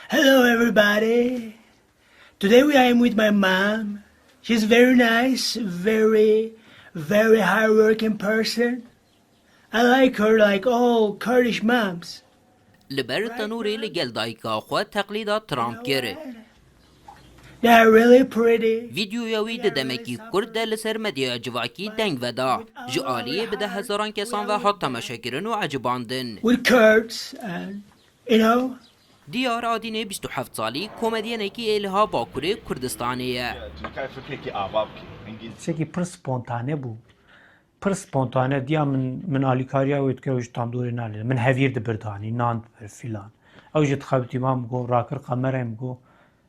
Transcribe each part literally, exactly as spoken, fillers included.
Hello, everybody. Today we are with my mom. She's very nice, very, very hardworking person. I like her like all Kurdish moms. Li ber tenûrê li gel dayika xwe teqlîda Trump kir. They're really pretty. Vîdyoya wî di demekî kurt de li ser medyaya civakî deng veda. Ji aliyê bi deh hezaran kesan ve hat temaşekirin û ecibandin. With Kurds and, you know, Diyar Adînê bîst û heft salî komedyenekî êliha Bakurê Kurdistanê ye. Nikay fikrê ki ava bikî. Hingî Tiştekî pir spontane bû. Pir spontane diya min, min alîkariya wê dikir, ew ji tandûrê nalê. Min hevîr dibir danî, nan dibir filan. Ew jî dixebitî, ma min got, rakir kamerayê, min got,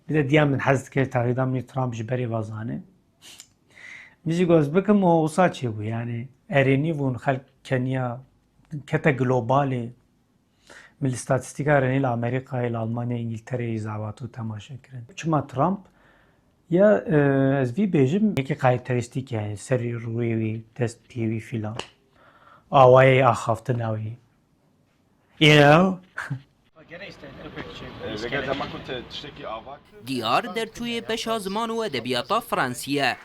bir de diya min hez dikir, teqlîda min Trump ji berê ve zane. Min jî got, ez bikim, û wisa çêbû, yani erênî bûn, xelk keniya, kete globalê. Min li statîstîka renê li Amerîkayê, li Almanyayê, Îngîltereyê zavat û temaşe kirin. Çima Trump? Ya, e, ez vî bêjim, yekî karakterîstîk, yani serî, rûyê wî, dest piyê wî filan. Awayê axaftina wî. You know? Vegel dema ku te tiştekî ava kir. Diyar derçûyê beşa ziman û edebiyata Fransî ye.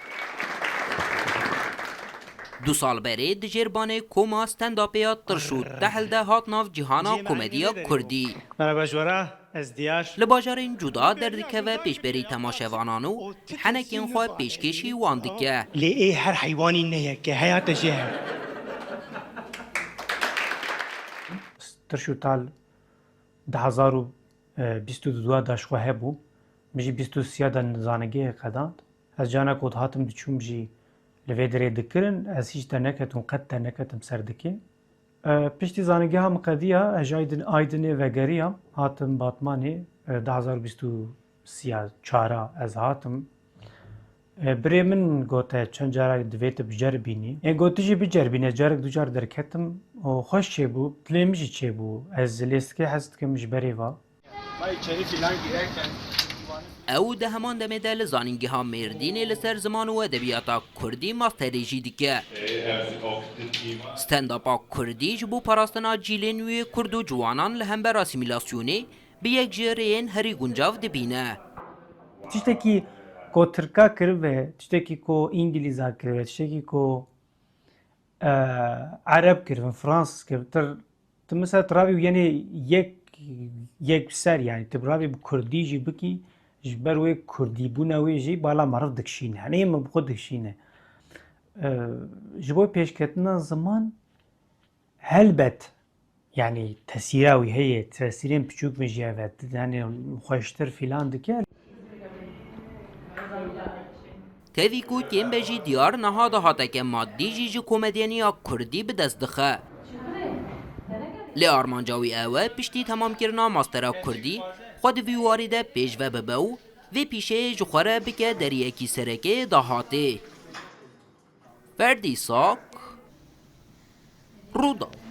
Du sal berê di jêr banê koma stand-upê ya Tirş û Tehl de hat nav cîhana komediya Kurdî. Merhaba ji we re, ez Diyar. Li bajarên cuda derdikeve pêşberî temaşevanan û henekên xwe pêşkêşî wan dike. Lê ê her heywanî neyeke, heyate jê heye. Tirş û Tehl du hezar û bîst û du de ji xwe hebû. Min jî bîst û sê de zanîngehê qedand. Ez carna ku dihatim diçûm jî li vê derê dikirin, ez hîç derneketim, qet derneketim ser dikê. E, piştî zanîngeha min qediya, ez ji Aydin, Aydinê vegeriyam, hatim Batmanê, e, du hezar û bîst û sê çara ez hatim. E, birê min gote, çend carek divê tu biceribînî. Ê got, tu jî biceribîne, carek du car derketim û xweş çêbû, dilê min jî çêbû. Ez lêstikê hez dikim ji berê ve. Ew di heman demê de li Zanîngeha Mêrdînê li ser ziman û edebiyata Kurdî masterê jî dike. Stand-upa Kurdî ji bo parastina cîlên wî Kurd û ciwanan li hember asîmîlasyonê bi yek ji rêyên herî guncav dibîne. Tiştekî ku Tirka kiribe, tiştekî ku Îngilîza kiribe, tiştekî ku, e, Ereb kiribin, Fransız kiribin, tir, tu mesela tu rabî û yenê yek, yek ser, yani tu rabî bi Kurdî jî bikî, ji ber wê Kurdîbûna wê jî bala meriv dikişîne. Hani min bi xwe dikişîne. E, ji bo pêşketina ziman, helbet, yani tesîra wî heye, tesîrên piçûk min jî heve, yani xweştir filan dike. Tevî ku kêm be jî Diyar niha dahateke madî jî ji komedyeniya Kurdî bi dest dixe. Lê armanca wî ew e piştî temamkirina mastera Kurdî xwe di vî warî de pêş ve bibe û vê pîşeyê ji xwe re bike deriyekî sereke yê dahatê. Ferdî Sak, Rûdawê.